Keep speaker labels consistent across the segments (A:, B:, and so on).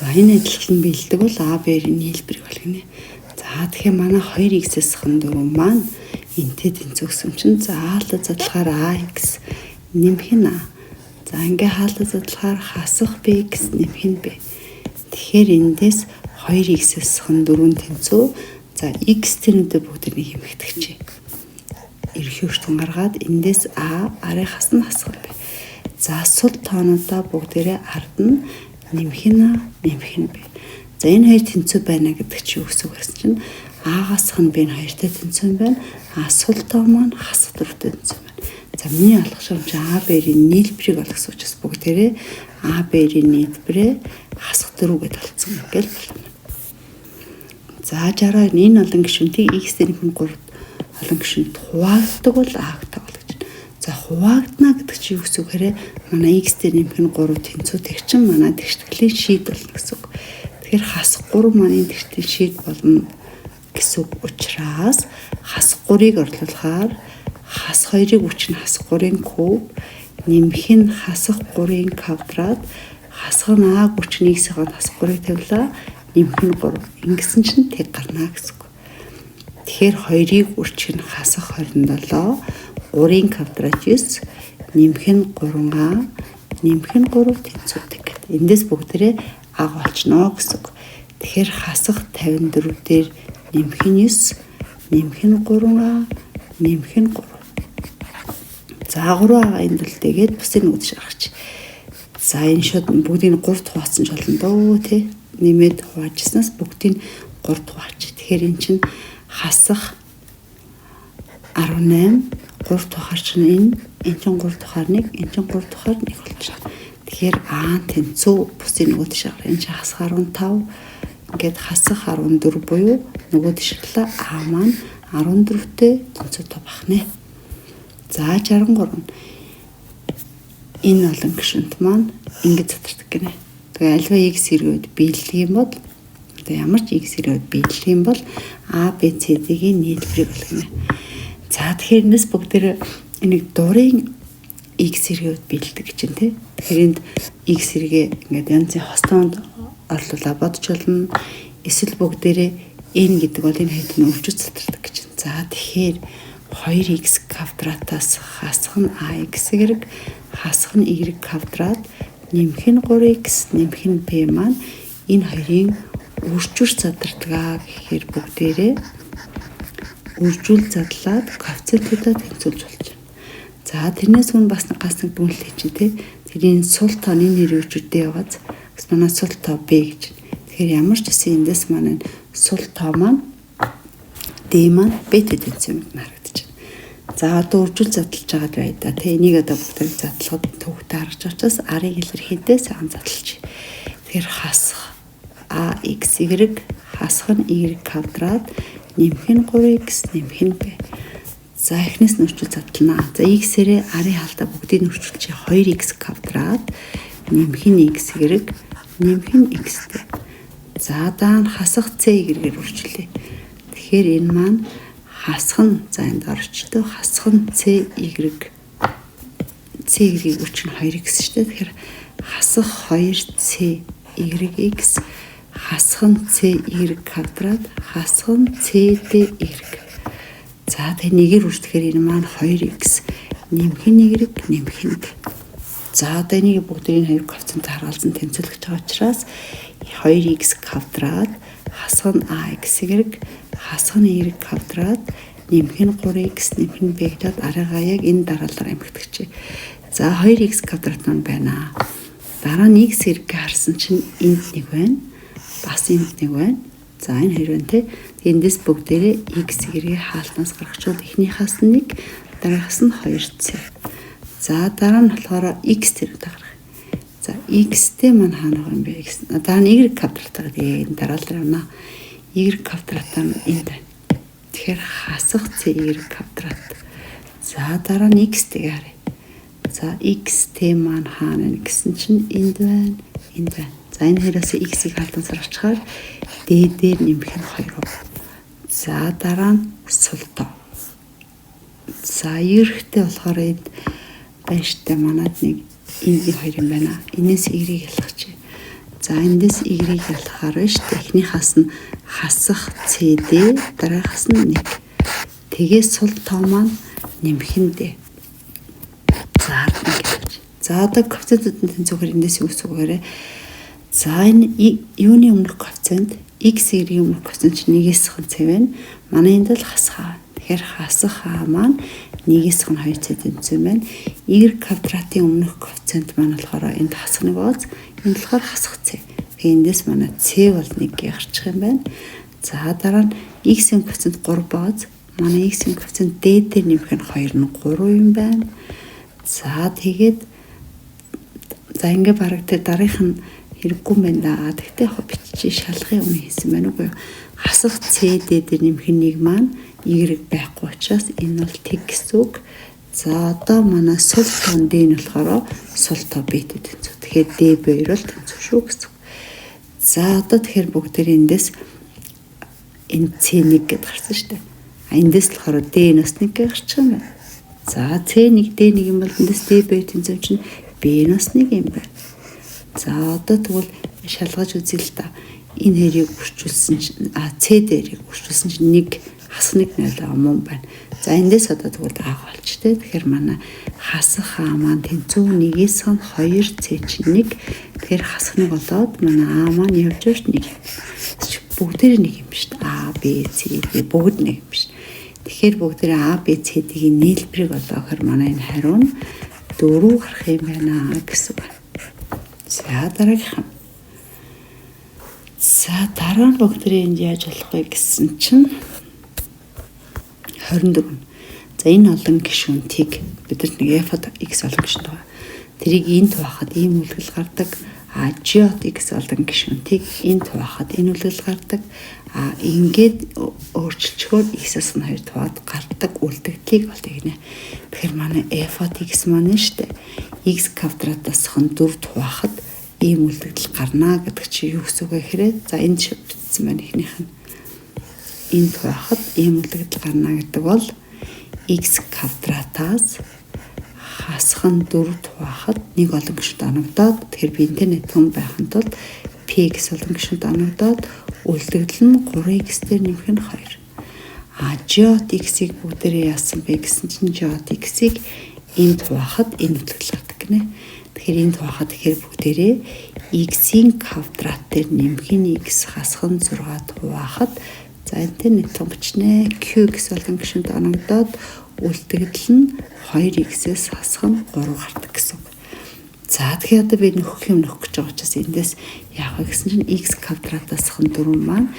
A: За, энэ адилхан биелдэг бол А Б-ийн нийлбэрийг олгоно. За, тэгэхээр манай 2x-ээс хан 4 маань энтэй тэнцүү гэсэн чинь за хаалт задлахаар ax нэмэх нь а. За, ингээ хаалт задлахаар хасах bx нэмэх нь b. Тэгэхээр эндээс 2x-ээс хан 4 тэнцүү. За, x тэрнүүдээ бүгдийг нэг хэмхдэг. Ерөнхий өртгөн гаргаад эндээс а арийнхаас нь хасах b. За, сул тоонуудаа бүгдээрээ ард нь нэмэх нь а, нэмэх нь b. За, энэ хоёр тэнцүү байна гэдэг чинь юу гэсэн үг гэсэн чинь а-гаас хан b нь хоёртой тэнцүү байна. А сул тоо маань хасах дөрөвтэй тэнцүү байна. За, миний олох юм чинь а б-ийн нийлбэрийг олгосон учраас бүгдээрээ а б-ийн нийлбэрээ хасах дөрөв гэдээ олцсон гэл болно. За, 62, энэ олон гишүүнтийг x дээр нэмэх 3 олон гишүүнт хуваагддаг бол а-г тоолно гэж. За, хуваагдана гэдэг чинь юу гэсэн үг хэрэг манай x дээр нэмэх нь 3 тэнцүү тэг чинь манай тэгштгэлийн шийд болно гэсэн үг. Тэгэхээр хасах 3 манай тэгштгэлийн шийд болно гэсэн үг учраас хасах 3-ыг орлуулахаар хас 2-ыг үчнэ хасах 3-ын куб нэмэх нь хасах 3-ын квадрат хасах нь а гүчнэ x-ийн хасах 3-ыг тавилаа, нэмэх нь 3. Ингэсэн чинь тэг гарна гэсэн үг. Тэгэхээр 2-ыг үрчих нь хасах 27, 3-ын квадрат 9 нэмэх нь 3а нэмэх нь 3 тэнцүү тэг. Эндээс бүгдээрээ а олчихно гэсэн үг. Тэгэхээр хасах 54 дээр нэмэх нь 9 нэмэх нь 3а нэмэх нь 3. За, 3а энд үлдээгээд бусыг нүдэж гаргач. За, энэ шууд бүгдийг 3 хуваацсан ч болно дөө, тий. Нэмээд хуваажснаас бүгдийг 3 хуваач. Тэгэхээр эн чинь хасах 18, 3 тухаар чинь энэ чинь 3 тухаар 1, энэ чинь 3 тухаар 1 болчихно. Тэгэхээр А тэнцүү бусыг нөгөө тийш гарах. Энэ чинь хасах 15, ингээд хасах 14 буюу нөгөө тийш А маань 14-тэй тэнцүү тоо бахнэ. За, 63, энэ олон гишүүнт маань ингэж задардаг гинэ. Тэгээ альва x эргүүд биелдэг юм бол, одоо ямар ч x эргүүд биелдэг юм бол А Б С Д-ийн нийлбэрийг олгоно. За, тэгэхээр энэс бүгдээр энийг дурын x эргүүд биелдэг гэж байна, тий. Тэгэхээр энд x эргээ ингээд янзын хостоонд орлуулаа бодож болно. Эсвэл бүгдээрээ n гэдэг бол энэ хэд нь өвчөж задардаг гэж байна. За, тэгэхээр 2x квадратаас хасах нь ax y хасах нь y квадрат нэмэх нь 3x нэмэх нь b маань энэ хоёрын үржүүр задардаг гэхээр бүгдээрээ үржүүл задлаад коэффициентуудаа тэнцвүүлж болж байна. За, тэрнээс өмнө бас нэг гас нэг дүнэлт чинь, тий. Тэр энэ сул тооны нэр үржүүдээ яваад бас манай сул тоо b гэж. Тэгэхээр ямар ч гэсэн эндээс манай сул тоо маань d маань b-тэй тэнцүү юм харагдаж байна. За, одоо үржүүл задлж байгаад бай да. Тэ, энийг одоо бүгдийг задлахад төвхтэй харж байгаа учраас арын илэрхийлдээ сайхан задлж. Тэгэхээр хасах а x y хасах нь y квадрат нэмэх нь 3x нэмэх нь b. За, эхнээс нь үржүүл задлана. За, x-ээрээ арын хаалтаа бүгдийг нь үржүүлчихье. 2x квадрат нэмэх нь x y нэмэх нь x-тэй. За, даа нь хасах c y-гээр үржүүлье. Тэгэхээр энэ маань хасах нь, за, энд орчтой хасах нь c y, c y-ийг үрчих нь 2x шүү дээ. Тэгэхээр хасах 2c y x хасах нь c y квадрат хасах нь c d y. За, тэг нэгээр үрждэхээр энэ маань 2x нэмэх нь y нэмэх нь d. За, одоо энийг бүгдийг энэ хоёр коэффициент харгалзан тэнцвүүлэх байгаа учраас 2x квадрат хасах нь ax y хасах нь y квадрат нэмэх нь 3x нэмэх нь b гэдээд арайгаа яг энэ дараалалаар эмхтгэж. За, 2x квадрат маань байна. Дараа нь x y харсан чинь энд нэг байна. Бас энд нэг байна. За, энэ хоёр байна, те. Эндээс бүгдээрээ x y-ийг хаалтнаас гаргачвал эхнийхээс нь 1, дараагаас нь 2c. За, дараа нь болохоор x тэрэг гаргах. За, x-тэй маань хаана байгаа юм бэ? X дараа нь y квадратаар тэгээ энэ дараалал явна. Y квадратаа энд байна. Тэгэхээр хасах c y квадрат. За, дараа нь x-тэйг харъя. За, x-тэй маань хаана вэ гэсэн чинь энд байна, энд байна. За, энэ хоёроос x-ийг хаалтан саргачихаар d дээр нэмэх нь 2. За, дараа нь сул тоо. За, y-тэй болохоор энд байна штэ, манад нэг энгийн хоёр юм байна. Энээс y-ийг ялгах чи. За эндээс y-ийг ялгахаар байна шүү дээ. Эхнийхээс нь хасах CD, дараагаас нь 1. Тэгээ сул тоо маань нэмэх нь D. За ингэж. За одоо коэффициентүүд нь тэнцвэхээр эндээс юу гэсэн үг вэ? За энэ юуны өмнөх коэффициент x y-ийн өмнөх коэффициент чинь 1-ээс хан c байна. Манай энд л хасах а. Тэгэхээр хасах а маань 1-ээс хан 2 c тэнцвэн байна. Y квадратын өмнөх коэффициент маань болохоор энд хасах 1 бооз, энд болохоор хасах c. Тэгээ эндээс манай c бол 1 гарчих юм байна. За дараа нь x-ийн коэффициент 3 бооз, манай x-ийн коэффициент d дээр нэмэх нь 2 нь 3 юм байна. За тэгээд за ингээ бараг тэр дараагийнх нь хэрэггүй юм байна да. Тэгтээ яг бичиж шалгын өмнө хийсэн байна уу? Хасах CD дээр нэмэх нь 1 маань y байхгүй учраас энэ бол тэг гэсэн үг. За одоо манай сул тоон D нь болохоор сул тоо B тэнцүү. Тэгэхээр D B хоёр бол тэнцүү шүү гэсэн үг. За одоо тэгэхээр бүгд эндээс энэ C1 гэд гарсан шүү дээ. А эндээс болохоор D нь бас 1 гэж гарчих юм байна. За C1 D1 юм бол эндээс D B тэнцүү чинь B нь бас 1 юм байна. За одоо тэгвэл шалгаж үзье л та. Энэ хоёрыг үрчүүлсэн чинь C дээрийг үрчүүлсэн чинь 1 хасах 1 0 байгаа мөн байна. За эндээс одоо тэгвэл А олч тэ. Тэгэхээр манай хасах А маань тэнцүү 1-ээс 2 C чинь 1. Тэгэхээр хасах 1 болоод манай А маань явж явж 1. Бүгдээр нэг юм шүү дээ. А, Б, С, Д бүгд нэг юм шүү. Тэгэхээр бүгдээр А, Б, С, Д-ийн нийлбэрийг олоохоор манай энэ хариу нь 4 гарах юм байна гэсэн үг. За дараагийнх нь. За дараа нь бүгдээ энд яаж болох вэ гэсэн чинь 24. За энэ олон гишүүнтийг бид нар нэг f x олон гишүүнт байгаа. Тэрийг энд хуваахад ийм үлгэл гардаг. А g x олон гишүүнтийг энд хуваахад энэ үлгэл гардаг. А ингээд өөрчилчхөөр x-ээс нь 2 хуваад гардаг үлдэгдлийг бол тэгнэ. Тэгэхээр манай f x маань нь штэ x квадратаас хон 4 хуваахад ийм үлдэгдэл гарнаа гэдэг чи юу гэсэн үг вэ гэхээр за энд бичсэн байна эхнийх нь. Энд хуваахад ийм үлдэгдэл гарна гэдэг бол x квадратаас хасах нь 4 хуваахад нэг олон гишүүнд оногдоод тэгэхээр би интернет түн байхын тулд px олон гишүүнд оногдоод үлдэгдэл нь 3x дээр нэмэх нь 2. А g x-ийг бүгдээрээ яасан бэ гэсэн чинь g x-ийг энд хуваахад энэ үлдэгдэл гардаг гинэ. Тэгэхээр энд хуваахад тэгэхээр бүгдээрээ x-ийн квадрат дээр нэмэх нь x хасах нь 6 хуваахад за интернет том бичнэ. Qx олон гишүүнд оногдоод үлдэгдэл нь 2x-ээс хасах нь 3 гардаг гэсэн үг. За тэгэхээр одоо би нөхөх юм нөхөх гэж байгаа учраас эндээс яах вэ гэсэн чинь x квадратаас хан 4 маань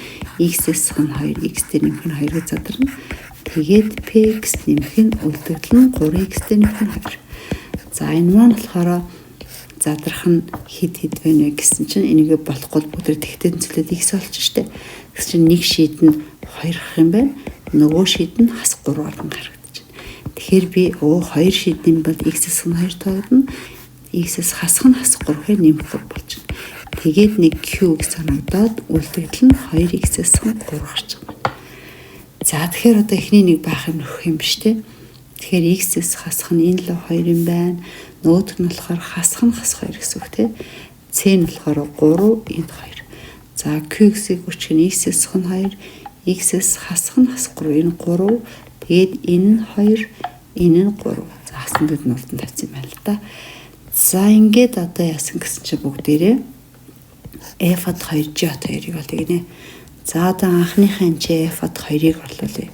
A: x-ээс хан 2 x дээр нэмэх нь 2 гэж задарна. Тэгээд px нэмэх нь үлдэгдэл нь 3x дээр нэмэх нь 2. За энэ маань болохоор задрах нь хэд хэд вэ нэ гэсэн чинь энийг болохгүй бүгд тэгтээ тэнцвэрлээд x олчих штэ. Тэгсэн чинь нэг шийд нь 2 ах юм байна. Нөгөө шийд нь хас 3 орон гарагдаж байна. Тэгэхээр би 2 шийд юм бол x-ээс нь 2 тоогдно. X-ээс хасах нь хас 3 гэхээр нэмэх 3 болж байна. Тэгээд нэг q гэж санагдаад үлдэгдэл нь 2x-ээс 3 гарч байгаа юм. За тэгэхээр одоо эхний нэг байх юм нөхөх юм биш үү? Тэгэхээр x-ээс хасах нь энэ л 2 юм байна. Нөгөөх нь болохоор хасах нь хасах 2 гэсэн үг тийм. C нь болохоор 3, энд 2. За qx-ийг үрчих нь x-ээс хан 2, x-ээс хасах нь хасах 3, энэ 3. Тэгээд энэ нь 2, энэ нь 3. За хасан дэд нь урдан тавьсан юм байна л да. За ингээд одоо яасан гэсэн чинь бүгдээрээ f-д 2, g-д 2-ыг бол тэгнэ. За одоо анхныхаа энэ чи f-д 2-ыг орлуулъя.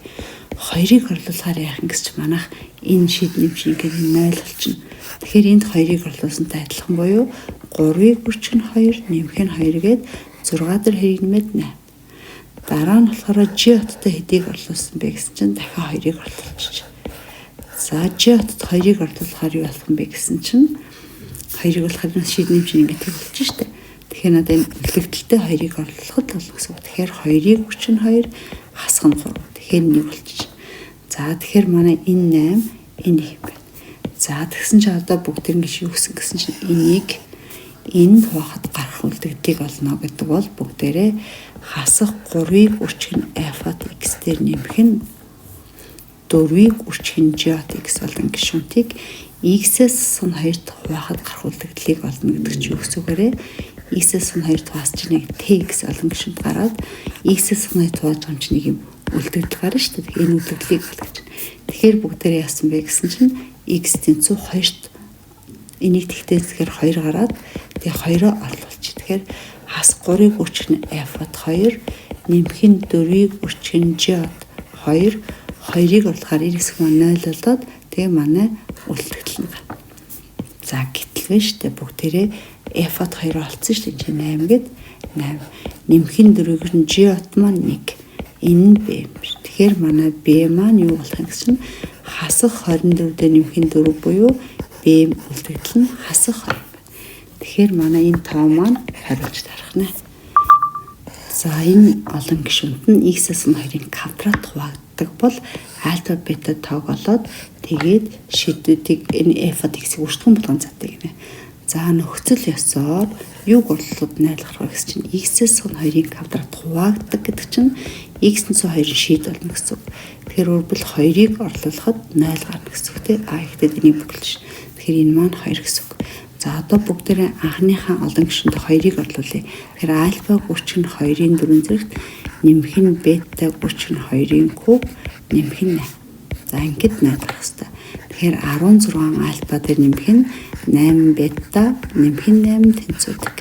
A: 2-ыг орлуулахаар яах юм гэсэн чи манайх энэ шид нэмж ингээд 0 болчихно. Тэгэхээр энд 2-ыг орлуулсантай адилхан буюу 3-ыг үрчих нь 2, нэмэх нь 2 гээд 6 дээр 2-ыг нэмээд 8. Дараа нь болохоор G хоттой хэдийг орлуулсан бэ гэсэн чинь дахиад 2-ыг орлуулчих. За G хотод 2-ыг орлуулахаар юу болох юм бэ гэсэн чинь 2-ыг болохоор шид нэмж ингээд тэг болчих штэ. Тэгэхээр надад энэ үлдэгдэлтэй 2-ыг орлуулахад л болно гэсэн үг. Тэгэхээр 2-ыг үрчих нь 2, хасах нь 3. Тэгэхээр 1 болчих. За тэгэхээр манай энэ 8, энэ их юм байна. За тэгсэн чинь одоо бүгд ингэж юу гэсэн гэсэн чинь энийг энд хуваахад гарах үлдэгдлийг олно гэдэг бол бүгдээрээ хасах 3-ыг үрчих нь f x дээр нэмэх нь 4-ыг үрчих нь g x болон гишүүнтийг x-ээс нь 2-т хуваахад гарах үлдэгдлийг олно гэдэг чинь юу гэсэн үгээрээ x-ээс нь 2 хуваасан чинь яг t гэсэн олон гишүүнд гараад x-ээс нь 2 хувааж байгаа юм чинь нэг юм үлдэгдэл гарна шүү дээ. Энэ үлдэгдлийг бол гэж. Тэгэхээр бүгдээрээ яасан бэ гэсэн чинь x тэнцүү 2-т энийг тэгтээсгээр 2 гараад тэгээ 2-оо орлуулчих. Тэгэхээр хас 3-ыг үрчих нь f-д 2, нэмэх нь 4-ийг үрчих нь g-д 2, 2-ыг орлохоор 9 хэсэг маань 0 болоод тэгээ манай үлдэгдэл нь гарна. За гэтэл вэ штэ бүгдээрээ f-д 2 олцсон штэ, энэ 8 гээд 8. Нэмэх нь 4-ийг нь g-д маань 1. Энэ нь b юм биш. Тэгэхээр манай b маань юу болох юм гэсэн чинь хасах 24 дээр нэмэх нь 4 буюу b үлдэгдэл нь хасах 20 байна. Тэгэхээр манай энэ тоо маань хариулж дарах нэ. За энэ олон гишүүнд нь x-ээс нь 2-ын квадрат хуваагддаг бол альфа бета тоог олоод тэгээд шийдвүүдийг энэ f-д x-ийг өртгөн болгон заддаг гинэ. За нөхцөл ёсоор юуг орлоод 0 гарах вэ гэсэн чинь x-ээс нь 2-ын квадрат хуваагддаг гэдэг чинь x-ээс 2-ын шийд болно гэсэн үг. Тэгэхээр өөрбөл 2-ыг орлуулахад 0 гарна гэсэн үг тий. А ихтэй энийг бүгэлж. Тэгэхээр энэ маань 2 гэсэн үг. За одоо бүгдээрээ анхныхаа олон гишүүнд 2-ыг орлуулъя. Тэгэхээр альфа гүрч нь 2-ын 4 зэрэгт нэмэх нь бета гүрч нь 2-ын куб нэмэх нь 8. За ингээд 0 гарах хэвээр. Тэгэхээр 16 альфа дээр нэмэх нь 8 бета нэмэх нь 8 тэнцвүүдэг.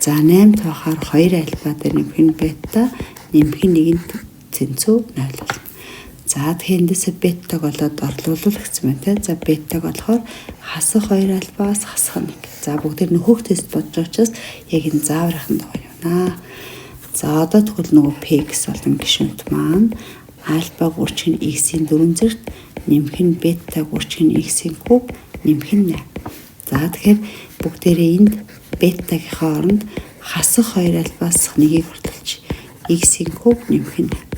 A: За 8 тоохоор 2 альфа дээр нэмэх нь бета нэмэх нь 1 тэнцүү 0 болно. За тэгэхээр эндээсээ бетаг болоод орлуулах гэсэн байна те. За бетаг болохоор хасах 2 альфаас хасах 1. За бүгд нөхөх тест бодож байгаа учраас яг энэ зааврынхан дагуу явна. За одоо тэгвэл нөгөө p гэсэн олон гишүүнт маань альфа гүрч нь x-ийн 4 зэрэгт нэмэх нь бета гүрч нь x-ийн куб нэмэх нь 8. За тэгэхээр бүгдээрээ энд бетагийнхаа оронд хасах 2 альфаас 1-ийг орлуулчих. X-ийн куб нэмэх нь 8.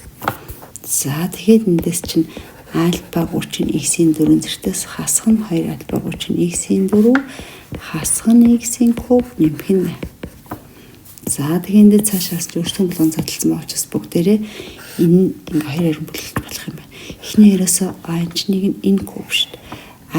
A: За тэгэхээр эндээс чинь альфа гүрч нь x-ийн 4 зэрэгтээс хасах нь 2 альфа гүрч нь x-ийн 4 хасах нь x-ийн куб нэмэх нь 8. За тэгээ эндээ цаашаас өөрчлөн болгон задлсан байгаа учраас бүгдээрээ энэ ингээ хоёр харин бүлгэлж болох юм байна. Эхний хоёроос а энэ чинь нэг нь энэ куб шүү дээ.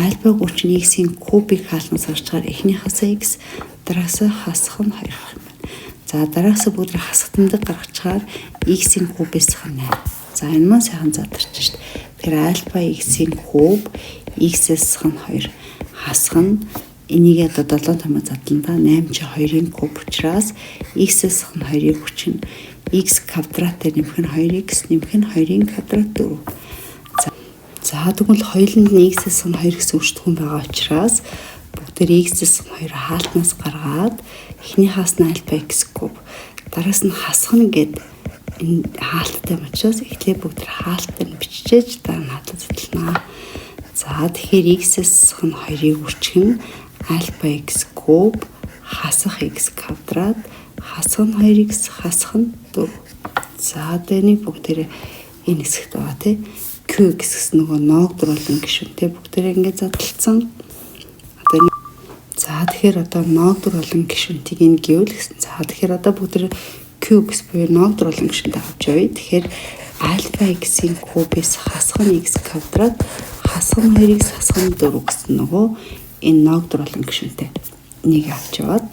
A: Альфа гүрч нь x-ийн кубыг хаалнаас гарчгаар эхнийхээсээ x, дараасаа хасах нь 2 гарах юм байна. За дараасаа бүгд хасах тэмдэг гаргачаар x-ийн кубээс хан 8. За энэ маань сайхан задарч шүү дээ. Тэгэхээр альфа x-ийн куб x-ээс хан 2 хасах нь энийг одоо 7 томоо задлан та 8 чи 2-ын куб учраас x-ээс хан 2-ыг хүчин x квадрат дээр нэмэх нь 2x нэмэх нь 2-ын квадрат 4. За тэгвэл хоёуланд нь x-ээс нь 2 гэсэн өртгөн байгаа учраас бүгдээр x-ээс нь 2 хаалтнаас гаргаад эхнийхээс нь альфа x куб, дараас нь хасах нь гээд энэ хаалттай учраас эхлээ бүгд хаалттай нь биччихээж дараа нь хаалт задлана. За тэгэхээр x-ээс нь 2-ыг үрчих нь альфа x куб хасах x квадрат хасах нь 2x хасах нь 4. За одоо энийг бүгдээрээ энэ хэсэгт байгаа тий. Qx гэсэн нөгөө ноог дуруулан гишүүн тий бүгдээрээ ингээд задлалцсан. Одоо за тэгэхээр одоо ноог дуруулан гишүүнтийг энэ гэвэл гэсэн. За тэгэхээр одоо бүгдээрээ Qx буюу ноог дуруулан гишүүнтэй авч явъя. Тэгэхээр альфа x-ийн кубээс хасах нь x квадрат хасах нь 2x хасах нь 4 гэсэн нөгөө энэ ноог дуруулан гишүүнтэй нэг авч яваад.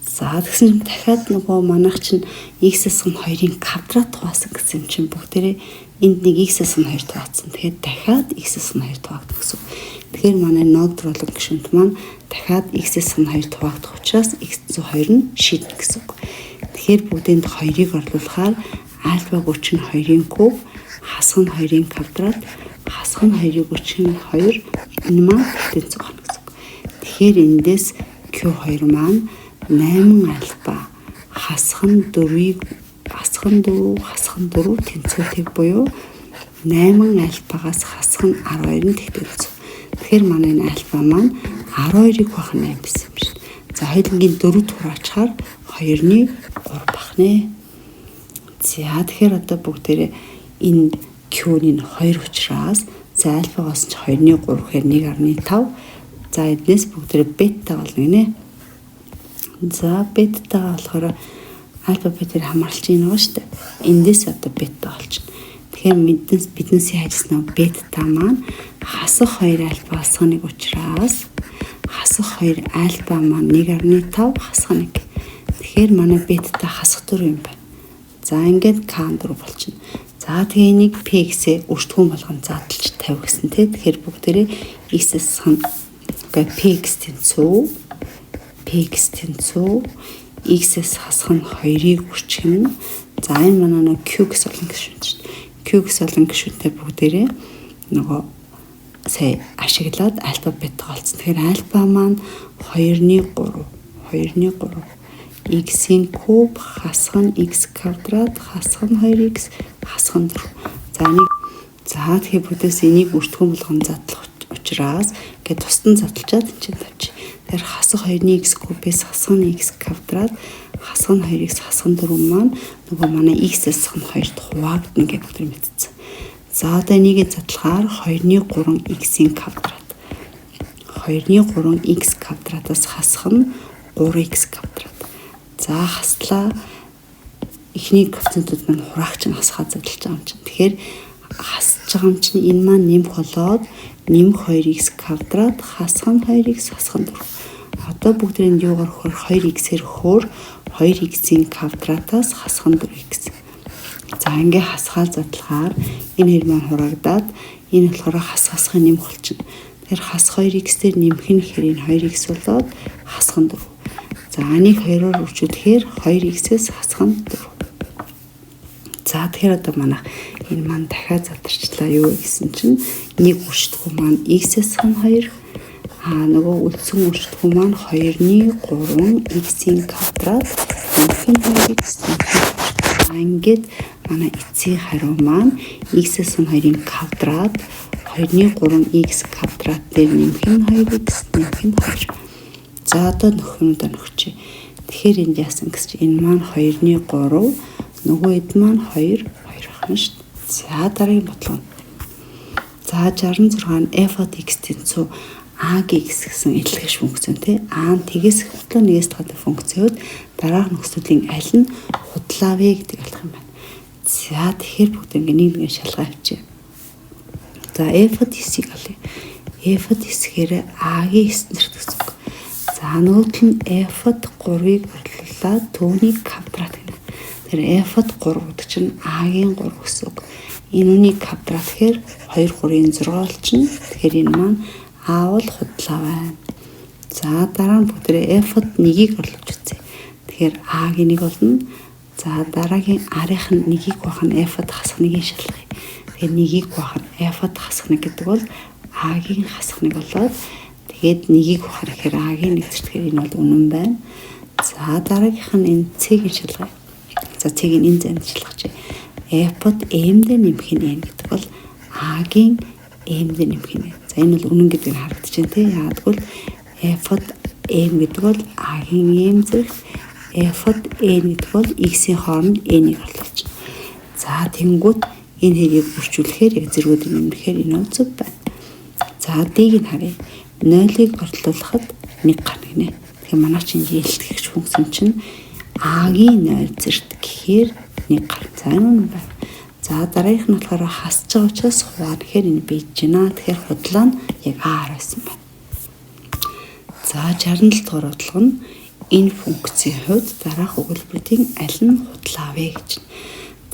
A: За тэгсэн чинь дахиад нөгөө манайх чинь x-ээс нь 2-ын квадрат хуваасан гэсэн юм чинь бүгдээрээ энд нэг x-ээс нь 2 хуваацсан. Тэгэхээр дахиад x-ээс нь 2 хуваагдах гэсэн. Тэгэхээр манай ноог дуруулан гишүүнт маань дахиад x-ээс нь 2 хуваагдах учраас x-2 нь шийднэ гэсэн үг. Тэгэхээр бүгдээнд 2-ыг орлуулахаар альфа гүрч нь 2-ын куб хасах нь 2-ын квадрат хасах нь 2-ыг гүрч нь 2 энэ маань тэнцүү гарна гэсэн үг. Тэгэхээр эндээс Q2 маань 8 альфа хасах нь 4-ийг хасах нь 4 хасах нь 4 тэнцвэртэй буюу 8 альфагаас хасах нь 12 нь тэнцв. Тэгэхээр манай энэ альфа маань 12-ыг хуваах 8 гэсэн юм шиг. За хоёулангийн 4 хураачаар 2-ны 3 бах нэ. За тэгэхээр одоо бүгдээрээ энэ Q-ны 2 учраас за альфагаас ч 2-ны 3 гэхээр 1.5. За эднээс бүгдээрээ бета болно гинэ. За бетагаа болохоор альфа бетээр хамгаалж ийн байгаа шүү дээ. Эндээс одоо бета олчихно. Тэгэхээр мэднес биднээс хайжсан бета маань хасах 2 альфа хасах 1 учраас хасах 2 альфа маань 1.5 хасах 1. Тэгэхээр манай бетатай хасах 4 юм байна. За ингээд К 4 болчихно. За тэгээ энийг P-гээ өртгөн болгон задлж 50 гэсэн тий. Тэгэхээр бүгдээрээ x-с хасах нь Px тэнцүү Px тэнцүү x-с хасах нь 2-ыг үрчих нь. За энэ манай нэг Q-г олон гишүүн шүү дээ. Q-г олон гишүүнтэй бүгдээрээ нөгөө сая ашиглаад альфа бета олцсон. Тэгэхээр альфа маань 2-ны 3 2-ны 3 x-ийн куб хасах нь x квадрат хасах нь 2x хасах нь 4. За нэг за тэгэхээр бүгдээс энийг бүртгэн болгон задлах учраас ингээд тусдан задлчаад энэ чинь тавьчих. Тэгэхээр хасах 2-ны x кубээс хасах нь x квадрат хасах нь 2x хасах нь 4 маань нөгөө манай x-ээс хасах нь 2-д хуваагдана гэж бүгд мэдсэн. За одоо энийг задлахаар 2-ны 3 x-ийн квадрат 2-ны 3 x квадратаас хасах нь 3x квадрат. За хаслаа, эхний коэффициентүүд маань хураагч нь хасахаа задлж байгаа юм чинь. Тэгэхээр хасж байгаа юм чинь энэ маань нэмэх болоод нэмэх 2x квадрат хасах нь 2x хасах нь 4. Одоо бүгдрэнд юугаар хөр 2x-ээр хөөр 2x-ийн квадратаас хасах нь 4x. За ингээ хасхаа задлахаар энэ хоёр маань хураагдаад энэ болохоор хас хасахын нэмэх болчихно. Тэгэхээр хас 2x дээр нэмэх нь гэхээр энэ 2x болоод хасах нь 4. За энийг 2-оор үржүүлэхээр 2x-ээс хасах нь 4. За тэгэхээр одоо манайх энэ маань дахиад задарчлаа. Юу гэсэн чинь нэг үрждэггүй маань x-ээс хасах нь 2, а нөгөө үлдсэн үрждэггүй маань 2-ны 3 x-ийн квадрат нэмэх нь 2x нэмэх нь. Ингээд манай эцсийн хариу маань x-ээс нь 2-ын квадрат 2-ны 3 x квадрат дээр нэмэх нь 2x нэмэх нь 2. За одоо нөхөмдөө нөхчээ. Тэгэхээр энд яасан гэсэн чинь энэ маань 2-ны 3, нөгөө эд маань 2 2 ахна шүү дээ. За дараагийн бодлого. За 66 нь f от x тэнцүү a x гэсэн илтгэгч функцийн тий. А нь тэгээс хөтлөө нэгээс гадна функцүүд дараах нөхцөлийн аль нь худлаа вэ гэдэг болох юм байна. За тэгэхээр бүгд ингээ нэг нэг шалгаа авчи. За f от 9-ийг олъё. F от 9-гээр a-гийн 9 зэрэг гэсэн үг. За нөгөөтөл нь f-д 3-ыг орлуулаад түүнийг квадрат гэнэ. Тэр f-д 3 гэдэг чинь a-гийн 3 гэсэн үг. Энэ үнийг квадрат гэхээр 2 3-ын 6 болчихно. Тэгэхээр энэ маань а бол худлаа байна. За дараа нь бүгдээ f-д 1-ийг орлуулж үзье. Тэгэхээр a-гийн 1 болно. За дараагийн арын нь 1-ийг бах нь f-д хасах 1-ийг шалгая. Тэгэхээр 1-ийг бах нь f-д хасах 1 гэдэг бол a-гийн хасах 1 болоод тэгээд нэгийг ухаар гэхээр а-гийн нэг зэргээр энэ бол үнэн байна. За дараагийнх нь энэ c-ийг шалгая. За c-ийг энэ зэнд шалгах. F-д m дээр нэмэх нь n гэдэг бол а-гийн m дээр нэмэх нь. За энэ бол үнэн гэдэг нь харагдаж байна тий. Яагаад гэвэл f-д m гэдэг бол а-гийн m зэрэгт f-д n гэдэг бол x-ийн хооронд n-ийг орлуулж. За тэнгүүт энэ хэрийг үржүүлэхээр яг зэргүүд нэмэхээр энэ бол зөв байна. За d-ийг нь харъя. 0-ыг орлуулахад 1 гарна гинэ. Тэгэхээр манай чинь илтгэгч функцэн чинь а-гийн 0 зэрэг гэхээр 1 гарна. За энэ үнэн байна. За дараагийнх нь болохоор хасж байгаа учраас хуваа гэхээр энэ бийж байна. Тэгэхээр худлаа нь яг а-аар байсан байна. За 67 дугаар бодлого нь энэ функцийн хувьд дараах өгүүлбэрийн аль нь худлаа вэ гэж.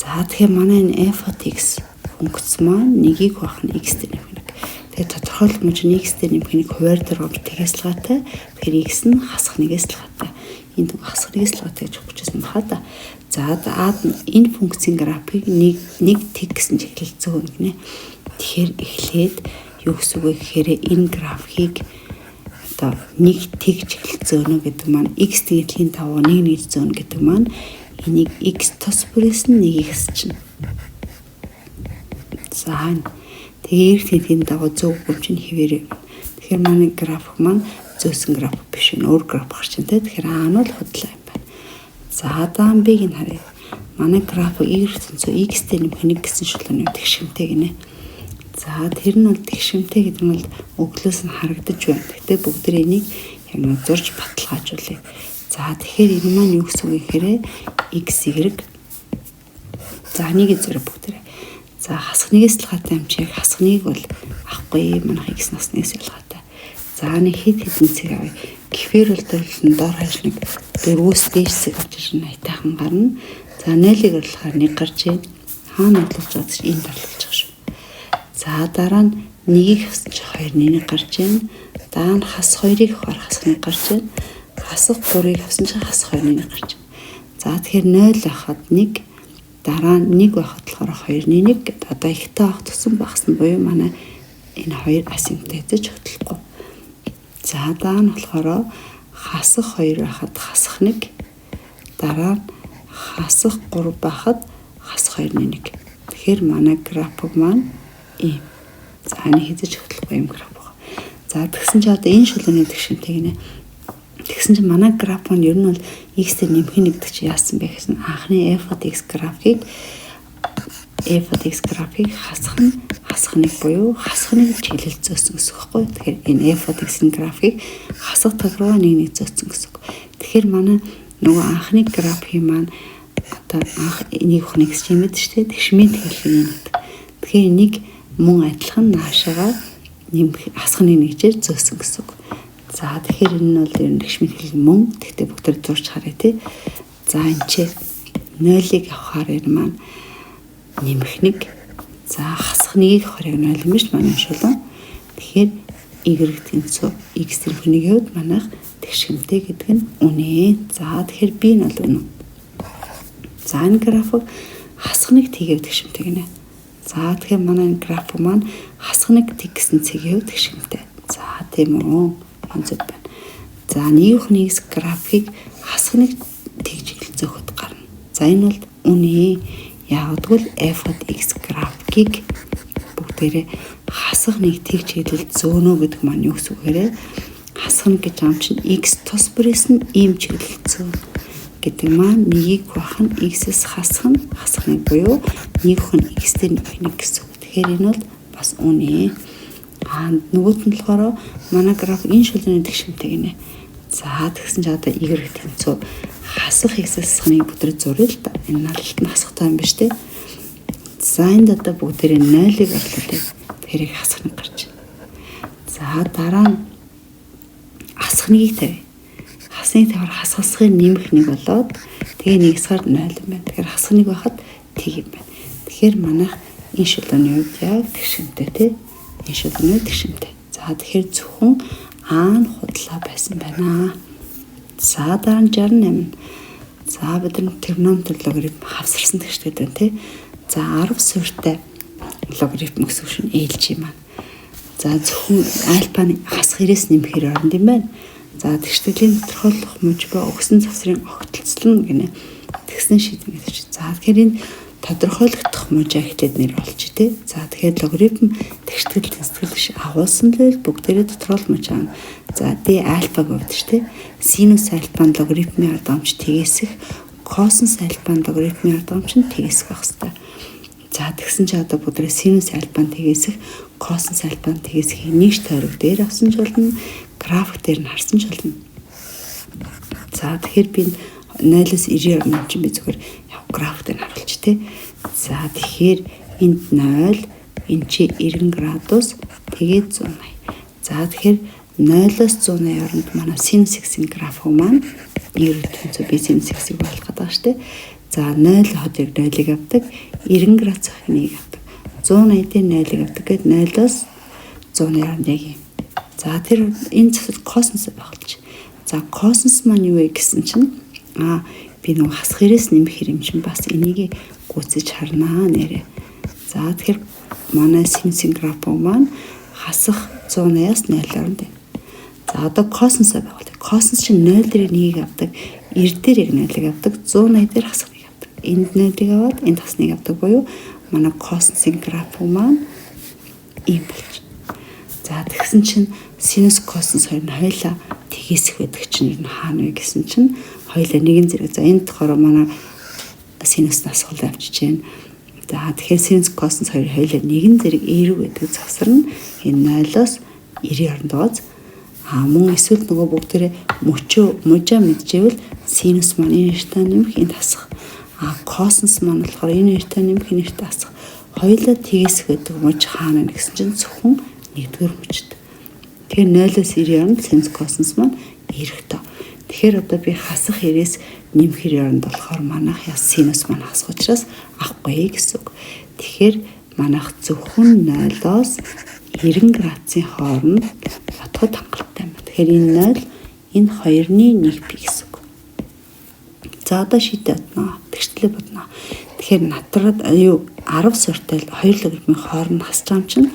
A: За тэгэхээр манай энэ f от x функц маань нэгийг хуваах нь x дээр нэмэх нэг. Тэгэхээр тодорхойлох юм чинь x дээр нэмэх нэг хуваар дээр гомд тэгээс лгаатай. Тэгэхээр x нь хасах нэгээс лгаатай. Энд хасах нэгээс лгаатай гэж өгчээсэн баха та. За аад энэ функцийн график нэг нэг тэг гэсэн чиглэл зөв гинэ. Тэгэхээр эхлээд юу гэсэн үг вэ гэхээр энэ графикийг одоо нэг тэг чиглэл зөөнө гэдэг маань x тэглийн дагуу нэг нэг зөөнө гэдэг маань энийг x тос бүрээс нь нэгийг хэсчихнэ. За тэгээ эрг тэнхийн дагуу зөв юм чинь хэвээрээ. Тэгэхээр манай график маань зөөсөн график биш вэ? Өөр график гарч ин тэ. Тэгэхээр а нь бол худлаа юм байна. За даан б-г нь харъя. Манай график y тэнцүү x дээр нэмэх нэг гэсэн шулууны тэгшимтэй гинэ. За тэр нь бол тэгшимтэй гэдэг нь бол өглөөс нь харагдаж байна. Гэхдээ бүгд энийг яг нэг зурж баталгаажуулъя. За тэгэхээр энэ маань юу гэсэн үг гэхээр x y за нэг зэрэг бүгдээрээ. За хасах нэгээс ялгаатай юм чи яг хасах нэг бол авахгүй, манайх x нас нэгээс ялгаатай. За нэг хэд хэдэн цэг авъя. Гэхээр бол дөрвөл нь дор хаяж нэг 4-өөс дээш зэг авч ирнэ айтайхан гарна. За 0-ыг орлохоор 1 гарч ийн. Хаана орлож байгаа чинь энд орлож байгаа шүү. За дараа нь 1-ийг авсан чинь 2-ны 1 гарч ийн. Дараа нь хас 2-ыг авахар хасах 1 гарч ийн. Хасах 3-ыг авсан чинь хасах 2-ны 1 гарч ийн. За тэгэхээр 0 байхад 1, дараа нь 1 байхад болохоор 2-ны 1 гэдэг. Одоо ихтэй авах тусам багасна буюу манай энэ хоёр асимптод хөтлөхгүй. За дараа нь болохоор хасах 2 байхад хасах 1, дараа нь хасах 3 байхад хасах 2-ны 1. Тэгэхээр манай график маань ийм. За энэ хэзээ ч хөтлөхгүй юм график байна. За тэгсэн чинь одоо энэ шүлэгний тэгшинтэй гинэ. Тэгсэн чинь манай график нь ер нь бол x дээр нэмэх нь гэдэг чинь яасан бэ гэсэн анхны f от x графикийг f от x графикийг хасах нь хасах нэг буюу хасах нэг чиглэл зөөсөн гэсэн үг байхгүй. Тэгэхээр энэ f от x-ийн графикийг хасах тал руу нэг нэг зөөсөн гэсэн үг. Тэгэхээр манай нөгөө анхны графикийн маань одоо анх нэг хөх нэг гэж юм байдаг шүү дээ. Тэгшмийн тэлхэг юм гэдэг. Тэгэхээр нэг мөн адилхан наашаага нэмэх хасах нэг нэгжээр зөөсөн гэсэн үг. За тэгэхээр энэ нь бол ер нь тэгшмийн тэлхэг мөн. Тэгтээ бүгд зурч харъя тий. За энэ чи 0-ыг авахаар энэ маань нэмэх нэг. За хасах нэгийг авахаар яг 0 юм биш манай шулуун. Тэгэхээр y тэнцүү x зэрэг нэг явд манайх тэгшгэмтэй гэдэг нь үнэ. За тэгэхээр b нь бол үнэ. За энэ график хасах нэг тэгээв тэгшмтэй гинэ. За тэгэхээр манай энэ график маань хасах нэг тэг гэсэн цэгээв тэгшгэмтэй. За тийм үү. Онцод байна. За нэг нэг графикийг хасах нэг тэг чиглэл зөөхөд гарна. За энэ бол үнэ. Яг гэвэл f от x графикийг бүгдээрээ хасах нэг тэг чиглэл зөөнө гэдэг маань юу гэсэн үг вэ? Хасах нэг гэж ам чинь x тус бүрээс нь ийм чиглэл зөөнө гэдэг маань нэгийг хуваах нь x-с хасах нь хасах нэг буюу нэг хүн x дээр нэг гэсэн үг. Тэгэхээр энэ бол бас үнэ. Аа нөгөөт нь болохоор манай график энэ шүлэгний тэгшимтэй гинэ. За тэгсэн чинь одоо y тэнцүү хасах x-с хасах нэг бүтрээ зуръя л да. Энэ налалт нь хасахтай юм биш үү? За энд одоо бүгдээрээ 0-ыг орлуулъя. Тэгэхээр хасах нэг гарч байна. За дараа нь хасах нэгийг тавь. Хасны тавиар хасгасхын нэмэх нэг болоод тэгээ нэг хасгаар 0 юм байна. Тэгэхээр хасах нэг байхад тэг юм байна. Тэгэхээр манайх энэ шүлэгний хувьд яг тэгшинтэй тий. Энэ шүлэгний тэгшинтэй. За тэгэхээр зөвхөн А нь худлаа байсан байна. За дараа нь 68. За бид нар тригонометр логарифм хавсарсан тэгшдэг байна тий. За 10 суурьтай логарифм гэсэн үг шин ээлж юм аа. За зөвхөн альфа нь хасах 90-ээс нэмэхээр оронд юм байна. За тэгштгэлийн тодорхойлох мужи ба өгсөн завсрын огтлцол нь гинэ. Тэгсэн шийдэн гэж. За тэгэхээр энэ тодорхойлогдох мужаа эхлээд нэр олж тий. За тэгэхээр логарифм тэгштгэл тэнцтгэл биш агуулсан л байл бүгдээрээ тодорхойлох мужаа. За d альфаг өвдөж тий. Синус альфа нь логарифмын ард гамч тгээсэх, косинус альфа нь логарифмын ард гамч нь тгээсэх байх хэвээр. За тэгсэн чи одоо бүгдээрээ синус альфа нь тгээсэх, косинус альфа нь тгээсэхийг нэгж тойрог дээр авсан ч болно, график дээр нь харсан ч болно. За тэгэхээр би 0-оос 90 орно чинь би зүгээр яг график дээр нь харуулж тий. За тэгэхээр энд 0, энэ чи 90 градус, тэгээд 180. За тэгэхээр 0-оос 180 оронд манай синус x-ийн график маань 90 тэнцүү би синус x-ийг болох гэдэг байгаа шүү дээ. За 0 хот яг 0-ыг авдаг, 90 градус нэг авдаг. 180 дээр 0-ыг авдаг гэд 0-оос 180 оронд яг юм. За тэр энэ завсар косинус байгуулж. За косинус маань юу вэ гэсэн чинь би нөгөө хасах 90-ээс нэмэх юм чинь бас энийг гүйцэж харнаа нэрээ. За тэгэхээр манай синусын график маань хасах 180-аас 0 оронд байна. За одоо косинусаа байгуулъя. Косинус чинь 0 дээр 1-ийг авдаг, 90 дээр яг 0-ыг авдаг, 180 дээр хасах 1 авдаг. Энд 0-ыг аваад энд хас 1 авдаг буюу манай косинусын график маань ийм болж. За тэгсэн чинь синус косинус хоёр нь хоёлаа тгийсэх байдаг чинь ер нь хаана вэ гэсэн чинь хоёлаа нэгэн зэрэг. За энд болохоор манай синус насгал авчиж байна. За тэгэхээр синус косинус хоёр хоёлаа нэгэн зэрэг эерэг байдаг завсар нь энэ 0-оос 90 оронд байгааз. А мөн эсвэл нөгөө бүгдээрээ мөчөө мужаа мэдчихвэл синус маань энэ хоёртай нэмэх энд хасах. А косинус маань болохоор энэ хоёртай нэмэх энэ хоёртай хасах. Хоёулаа тгээсэх байдаг муж хаана гэсэн чинь зөвхөн нэгдүгээр мөчд. Тэгэхээр 0-оос 90 оронд синус косинус маань Эрэхтэй. Тэгэхээр одоо би хасах 90-ээс нэмэх 90 оронд болохоор манайх синус маань хасах учраас авахгүй гэсэн үг. Тэгэхээр манайх зөвхөн 0-оос 90 градусын хооронд бодоход хангалттай юм. Тэгэхээр энэ 0, энэ 2-ны 1 пи гэсэн үг. За одоо шийдээ бодно. Тэгшлээ бодно. Тэгэхээр натраад юу 10 суурьтай 2 логарифмын хооронд хасж байгаа юм чинь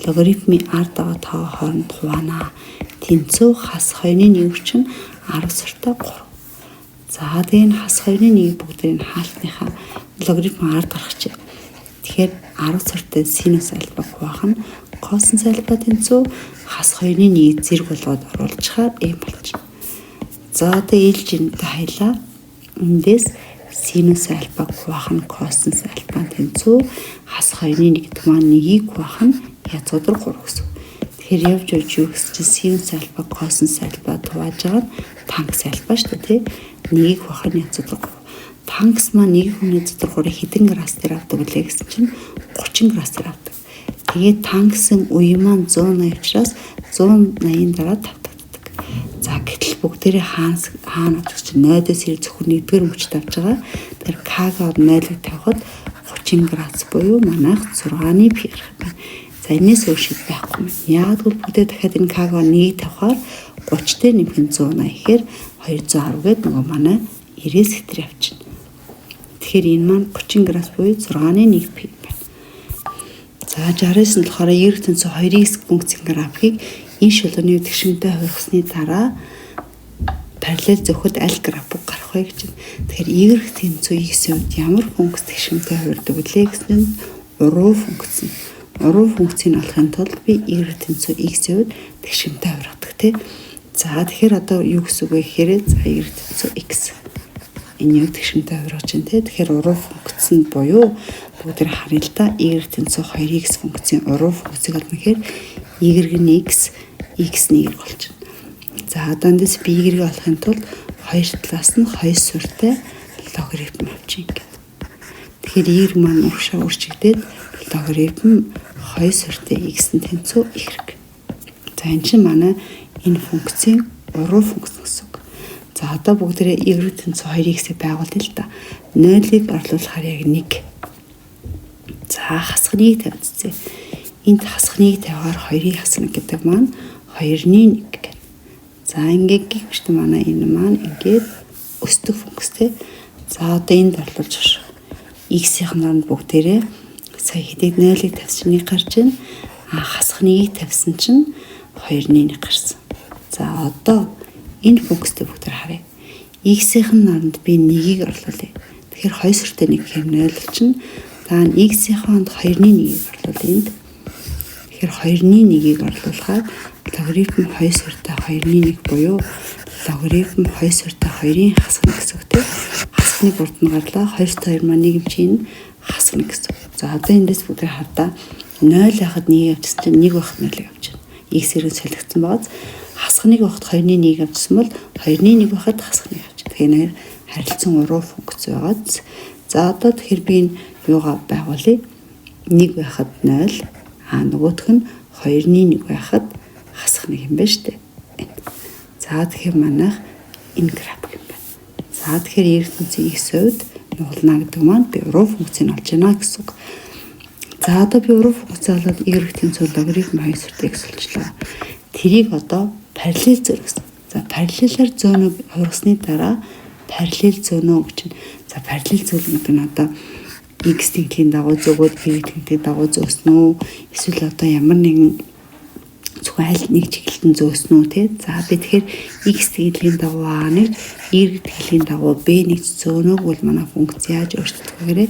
A: логарифмын ард байгаа тоо хооронд хуваана. Тэнцүү хас 2-ны 1 чинь 10 суурьтай 3. За тэгээ энэ хас 2-ны 1 бүгдийг нь хаалтныхаа логарифм ард гаргачих. Тэгэхээр 10 суурьтай синус альфа хуваах нь косинус альфа тэнцүү хас 2-ны 1 зэрэг болгоод оруулчихаар ийм болчихно. За одоо ээлж энэтэй хайлаа. Эндээс синус альфа хуваах нь косинус альфа тэнцүү хас 2-ны 1 гэдэг маань 1-ийг хуваах нь язгуур 3 гэсэн. Тэгэхээр явж явж юу гэсэн чинь синус альфа косинус альфа хувааж байгаа нь тангенс альфа шүү дээ, тий. 1-ийг хуваах нь язгуур 3. Тангенс маань 1 хүний язгуур 3-ыг хэдэн градус дээр авдаг вүлээ гэсэн чинь 30 градус дээр авдаг. Тэгээд тангенсын үе маань 180 учраас 180-ын дараа тавтагддаг. За гэтэл бүгдээрээ хаана авчих чинь 0-оос 90 зөвхөн нэгдүгээр мөчд авч байгаа. Тэгэхээр К-гаар 0-ыг тавихад 30 градус буюу манайх 6-ны пи гарах юм байна. За энэс өөр шид байхгүй юм. Яг гэвэл бүгдээ дахиад энэ К-гаар 1-ийг тавихаар 30 дээр нэмэх нь 180 гэхээр 210 гээд нөгөө манай 90-ээс хэтэр явчихна. Тэгэхээр энэ маань 30 градус буюу 6-ны 1 пи байна. За 69 нь болохоор y тэнцүү 2x функцийн графикийг энэ шулууны тэгшинтэй хувиргасны дараа параллел зөөхөд аль график гарах вэ гэж. Тэгэхээр y тэнцүү x-ийн хувьд ямар функц тэгшинтэй хувирдаг вүлээ гэсэн нь уруу функц нь. Уруу функцийг олохын тулд би y тэнцүү x-ийн хувьд тэгшинтэй хувиргадаг тий. За тэгэхээр одоо юу гэсэн үг вэ гэхээр за y тэнцүү x. Энэ юу тэгшинтэй хувиргаж байна тий. Тэгэхээр уруу функц нь буюу бүгд харъя л да. Y тэнцүү 2x функцийн уруу функцийг олно гэхээр y нь x, x нь y болчихно. За одоо эндээс би y-ийг олохын тулд хоёр талаас нь 2 суурьтай логарифм авчих ингээд. Тэгэхээр y маань урагшаа өөрчигдээд логарифм 2 суурьтай x нь тэнцүү y. За энэ чинь манай энэ функцийн уруу функц гэсэн үг. За одоо бүгдээрээ y тэнцүү 2x-ийг байгуулъя л да. 0-ыг орлуулахаар яг 1. За хасхныг тавьчихъя. Энд хасхныг тавихаар 2-ыг хасна гэдэг маань 2-ны 1 гэх. За ингээд гэх мэт манай энэ маань ингээд өсдөг функц тий. За одоо энд орлуулж авах. X-ийн оронд бүгдээрээ сая хэдийг 0-ыг тавьсан чинь 1 гарч байна. А хасхныг тавьсан чинь 2-ны 1 гарсан. За одоо энэ функцтэй бүгдээр харъя. X-ийн оронд би 1-ийг орлуулъя. Тэгэхээр 2 суурьтай 1 гэхээр 0 болчихно. За x-ийн хонд 2-ны 1-ийг орлуулъя энд. Тэгэхээр 2-ны 1-ийг орлуулахаар логарифм 2 суурьтай 2-ны 1 буюу логарифм 2 суурьтай 2-ын хасах 1 гэсэн үг тийм. Хасах 1 урд нь гарлаа. 2 2 маань 1 юм чинь хасах 1 гэсэн үг. За одоо эндээс бүгд хардаа 0 байхад 1 явчихсан чинь 1 байхад 0 явчихна. X зэрэг солигдсон байгааз хасах 1 байхад 2-ны 1 явчихсан бол 2-ны 1 байхад хасах 1 явчихна. Тэгэхээр нэр харилцан уруу функц байгааз. За одоо тэгэхээр би энэ юугаа байгуулъя. 1 байхад 0, а нөгөөх нь 2-ны 1 байхад хасах 1 юм байна шүү дээ. За тэгэхээр манайх энэ график юм байна. За тэгэхээр y тэнцүү x хувьд нугална гэдэг маань би уруу функцийг олж байна гэсэн үг. За одоо би уруу функц олоод y тэнцүү логарифм 2 суурьтай x болчлоо. Тэрийг одоо параллел зөөр гэсэн. За параллелаар зөөнө хувиргасны дараа параллел зөөнө гэж чинь. За параллел зөөл гэдэг нь одоо x тэнхлийн дагуу зөөгөөд y тэнхлийн дагуу зөөсөн үү? Эсвэл одоо ямар нэгэн зөвхөн аль нэг чиглэлд нь зөөсөн үү те. За би тэгэхээр x тэнхлийн дагуу а нэг, y тэнхлийн дагуу b нэг зөөнөөг бол манай функц яаж өөрчлөгдөх вэ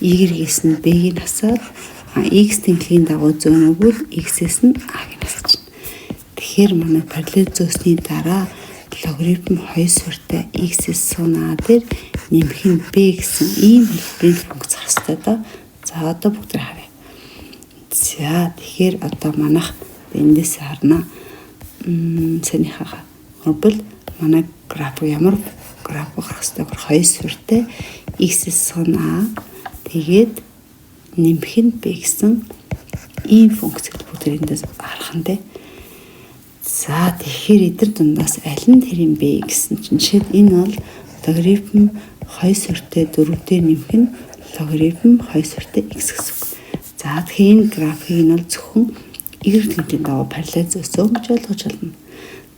A: гэхээр y-ээс нь b-г нь хасаад x тэнхлийн дагуу зөөнөөг бол x-ээс нь a-г нь хасчихна. Тэгэхээр манай параллел зөөсний дараа логарифм 2 суурьтай x-ээс сум а дээр нэмэх нь b гэсэн ийм хэлбэрийн функц гарах хэрэгтэй доо. За одоо бүгд харъя. За тэгэхээр одоо манайх эндээс харна. Санийхаа. Тэгвэл манай график ямар график гарах хэрэгтэй вэ? 2 суурьтай x-ээс сум а тэгээд нэмэх нь b гэсэн ийм функцийг бүгд эндээс харах нь те. За, тэгэхээр эдгээр дундаас аль нь тэр юм бэ гэсэн чинь жишээд энэ бол логарифм 2 суурьтай 4 дээр нэмэх нь логарифм 2 суурьтай x гэсэн үг. За, тэгэхээр энэ графикийг нь бол зөвхөн y тэнцвэрийн дагуу параллел зөөсөн гэж ойлгож байна.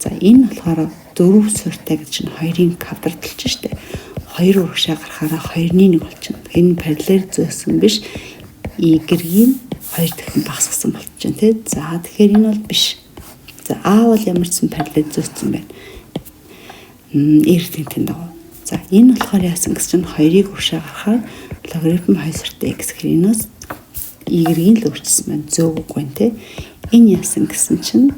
A: За, энэ болохоор 4 суурьтай гэж чинь 2-ын квадраталж штэ. 2 урагшаа гарахаараа 2-ны 1 болчихно. Энэ параллел зөөсөн биш, y-ийн 2 дахин багасгасан болчихно тий. За, тэгэхээр энэ бол биш. За, А бол ямар ч сан параллел зөөсөн байна. Y тэнцвэрийн дагуу. За, энэ болохоор яасан гэсэн чинь 2-ыг урагшаа гаргахаар логарифм 2 суурьтай x гэхээр энэс y-ийн л өөрчилсөн байна. Зөөгөөгүй байна те. Энэ яасан гэсэн чинь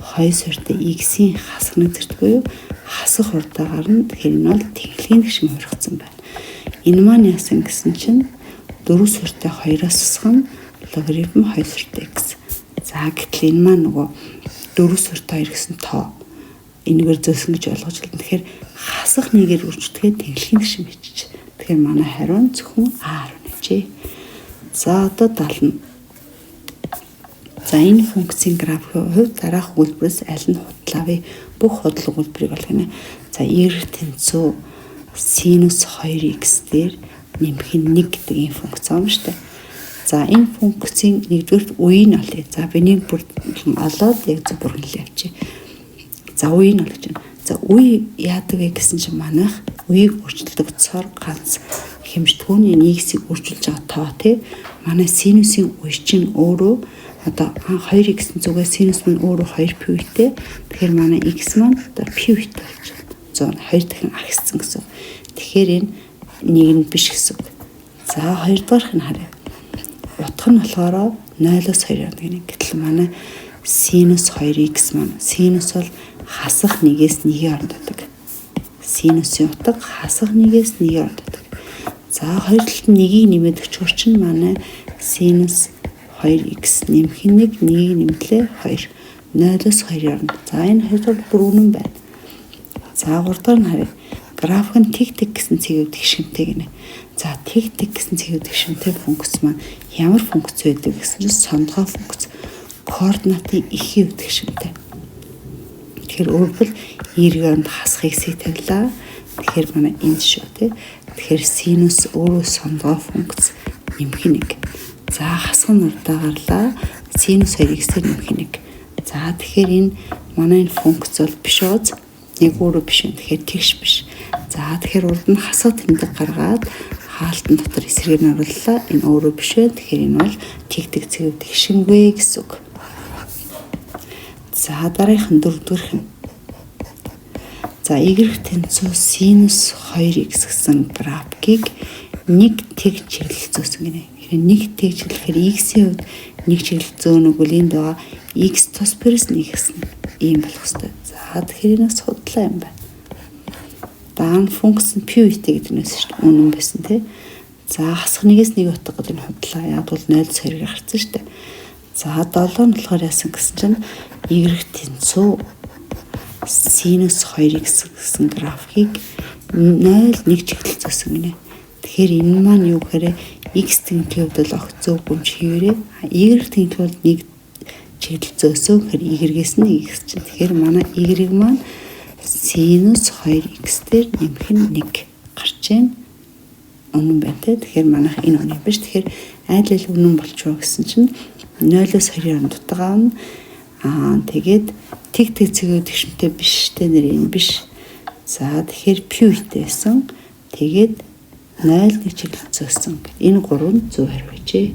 A: 2 суурьтай x-ийн хасах нэг зэрэг буюу хасах хурдаагаар нь, тэгэхээр энэ бол тэнхлэгийн тэгшин хувиргацсан байна. Энэ маань яасан гэсэн чинь 4 суурьтай 2-оос хасах нь логарифм 2 суурьтай x. За, гэтэл энэ маань нөгөө 4 суурьтай 2 гэсэн тоо энэгээр зөөсөн гэж ойлгож байна. Тэгэхээр хасах нэгээр үржихдээ тэнхлэгийн тэгшин бичиж. Тэгэхээр манай хариу нь зөвхөн А хариу нэжээ. За, одоо 70. За, энэ функцийн графикийн хувьд дараах өгүүлбэрээс аль нь худлаа вэ? Бүх худал өгүүлбэрийг олгоно. За, y тэнцүү синус 2x дээр нэмэх нь 1 гэдэг ийм функц юм шүү дээ. За, энэ функцийн нэгдүгээрт үеийг олъё. За, би нэг бүр олоод яг зөв бүргэлээ явчих. За, үеийг олж байна. За, үе яадаг вэ гэсэн чинь манайх үеийг өөрчилдөг цор ганц хэмжтгүүний x-ийг өөрчилж байгаа тоо тий. Манай синусийн үе чинь өөрөө одоо 2x зүгээ синус маань өөрөө 2 пи үетэй. Тэгэхээр манай x маань одоо пи үетэй болж байна. 102 дахин ахиссан гэсэн. Тэгэхээр энэ нэг нь биш гэсэн үг. За, хоёрдугаарх нь харъя. Утга нь болохоор 0-оос 2 явна гэнэ. Гэтэл манай синус 2x маань синус бол хасах 1-ээс 1-ийн хооронд байдаг. Синусын утга хасах 1-ээс 1-ийн хооронд байдаг. За, хоёр талд нь 1-ийг нэмээд өчгөр чинь манай синус 2x нэмэх 1, 1-ийг нэмлээ 2, 0-оос 2 хооронд. За, энэ хоёр бүр үнэн байна. За, гуравдугаар нь харъя. График нь тэг тэг гэсэн цэгийг тэгшимтэй гинэ. За, тэг тэг гэсэн цэгийг тэгшимтэй функц маань ямар функц байдаг гэсэн чинь сондгой функц. Координатын эхийн хувьд тэгшимтэй. Тэгэхээр өөрөлдвөл y-нд хасах x-ийг тавилаа. Тэгэхээр манай энд шүү тий. Тэгэхээр синус өөрөө сондгой функц нэмэх 1. За, хасах нь урдаа гарлаа. Синус 2x-ээр нэмэх 1. За, тэгэхээр энэ манай энэ функц бол биш ууз. Яг өөрөө биш юм. Тэгэхээр тэгш биш. За, тэгэхээр урд нь хасах тэмдэг гаргаад хаалтан дотор эсрэгээр нь орууллаа. Энэ өөрөө биш вэ. Тэгэхээр энэ бол тэг тэг цэгэв тэгшингүй гэсэн үг. За, дараагийнх нь дөрөвдүгээрх нь. За, y тэнцүү синус 2x гэсэн графикийг нэг тэг чиглэл зөөсөн гинэ. Тэгэхээр нэг тэг чиглэхээр x-ийн хувьд нэг чиглэл зөөнөг үл энд байгаа x тус плюс 1 гэсэн ийм болох хэвээр. За, тэгэхээр энэс худлаа юм байна. Даан функц нь пи үетэй гэдэг нь шүү дээ. Үнэн байсан тий. За, хасах нэгээс нэг утга гэдэг нь худлаа. Яг бол 0 2-ыг гарцсан шүү дээ. За, 7 нь болохоор яасан гэсэн чинь y тэнцүү синус 2x гэсэн графикийг 0 1 чиглэл зөөсөн гинэ. Тэгэхээр энэ маань юу гэхээр x тэнхлийн хувьд бол огт зөв гүмж хийвэрээ. Y тэнхлийн бол нэг чиглэл зөөсөн гэхээр y-гээс нь x чинь. Тэгэхээр манай y маань синус 2x дээр нэмэх нь 1 гарч байна. Үнэн байна те. Тэгэхээр манайх энэ үнэн биш. Тэгэхээр аль аль үнэн болчихоо гэсэн чинь 0-оос 2-ын дутгаа авна. Аа, тэгээд тэг тэг цэгээ тэгшмтэй биш те, нэр энэ биш. За, тэгэхээр пи үетэй байсан. Тэгээд 0 1 чиглэл зөөсөн. Энэ гурав нь зөв хариу байжээ.